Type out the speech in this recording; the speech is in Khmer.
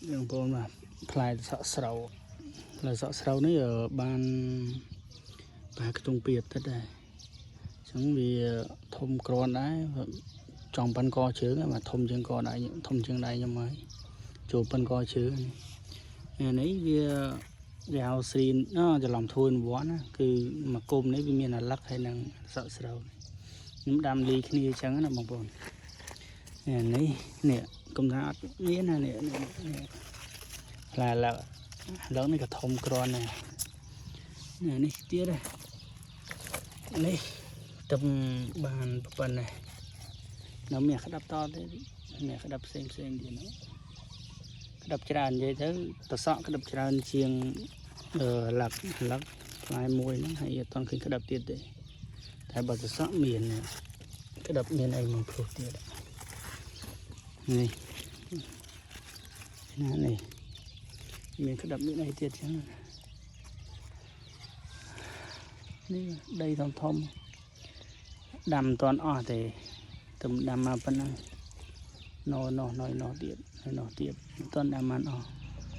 បងប្អូនបាទផ្លែសក់ស្រូវផ្លែសក់ស្រូវនេះអឺបានប្រហែលខ្ទង់2អាទិត្យដែរអញ្ចឹងវាធំក្រាន់ដែរចង់ប៉ិនកជើងបាទធំជាងកដៃធំជាងដៃខ្ញុំហើយចូលប៉ិនកជើងនេះនេះវាវាហៅស្រីអច្រឡំ2 in 1ណាគឺមកគុំនេះវាមានអាលឹកហើយនិងសក់ស្រូវខ្ញុំដាំលីគ្នាអញ្ចឹងណាបងប្អូននេះនេះកុំថាអត់មានណានេះនេះផ្លែលឹកលឹកនេះក៏ធំក្រាន់ដែរនេះនេះទៀតដែរនេះទំបានប៉ុណ្ណេះនៅមានក្តាប់តទៀតមានក្តាប់ផ្សេងផ្សេងទៀតនោះក្តាប់ច្រើននិយាយទៅតសក់ក្តាប់ច្រើនជាងអឺលឹកលឹកផ្លែមួយហ្នឹងហើយអត់ទាន់ឃើញក្តាប់ទៀតទេតែបើតសក់មានក្តាប់មានអីមកព្រោះទៀតនេះណានេះមានក្តាប់មានអីទៀតចឹងនេះដីធំធំដាំមិនទាន់អស់ទេទំដាំមកប៉ុណ្ណឹងណោណោណោណោទៀតហើយណោទៀតមិនទាន់ដាំបានអស់។